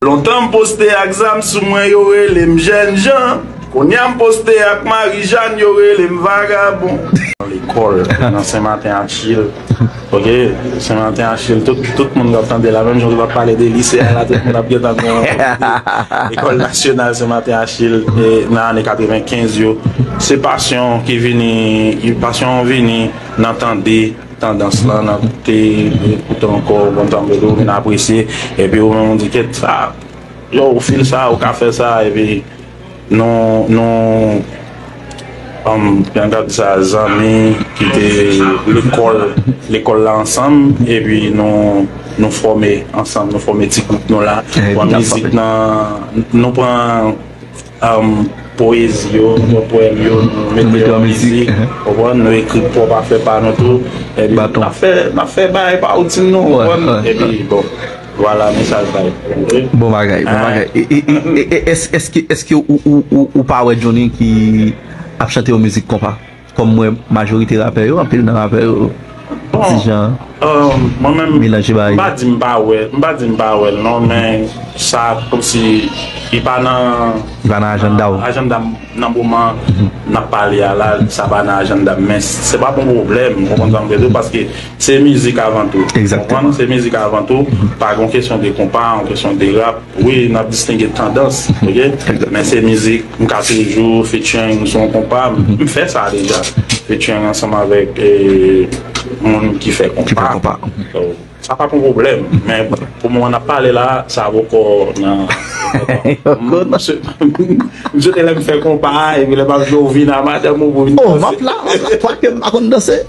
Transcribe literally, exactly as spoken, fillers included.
Lontan m poste ak zam sou mwen, yo rele m jènjan. Kounye a m poste ak Marijàn, yo rele m vagabon. Lekòl nan Sen Maten Achil. Ok, Sen Maten Achil, tout, tout moun k ap tande la, menm jan w t ap pale de lise a la, tout moun ap gentan gen yon lekòl nasyonal Sen Maten Achil, e, nan ane katrevenkenz yo. Se pasyon ki vini, pasyon an vini nan tande tandans lan, nan koute, koute ankò, konn sa m vle di, ou vin apresye, epi ou menm ou di, "Kèt sa, yo, ou fil sa, ou ka fè sa," epi nou, nou, um, jan n ka di sa, zanmi ki te lekòl, lekòl la ansanm, epi nou, nou fòme ansanm, nou fòme ti gwoup nou la, pran mizik nan, nou pran um, poezi yo, nou pran powèm yo, nou mete yo an mizik, konprann, nou ekri pwòp afè pa nou tou, epi n ap fè, n ap fè bagay pa woutin nou, konprann, epi bon, vwala, mesaj la ye. Bon bagay, bon bagay. E, e, e, e, e, èske, èske, èske ou, ou, ou, ou pa wè Johnny ki ap chante yon mizik konpa? Kòm m wè majorite rapè yo, anpil nan rapè yo, ti jan, mwen menm, melanje bagay yo. M pa di m pa wè, m pa di m pa wè l non, men sa kòmsi li pa nan, li pa nan ajanda w. Ajanda m nan moman n ap pale a la, sa pa nan ajanda m, men se pa yon pwoblèm, ou konprann sa m vle di w, paske se mizik avan tou. Egzakteman. Ou konprann? Se mizik avan tou, pa gen kesyon de konpa, yon kesyon de rap. Wi, n ap distenge tandans, ok? Men se mizik, m ka toujou featuring sou yon konpa, m fè sa deja. Featuring ansanm avèk, eh, moun ki fè konpa. Ki fè konpa. So, sa pa yon pwoblèm, men pou moman n ap pale la, sa poko nan. M swete lè m fè konpa, epi lè m ap jwe ou vin a madanm ou pou vin danse. Oh, m ap la, m ap la, kwake m pa konn danse.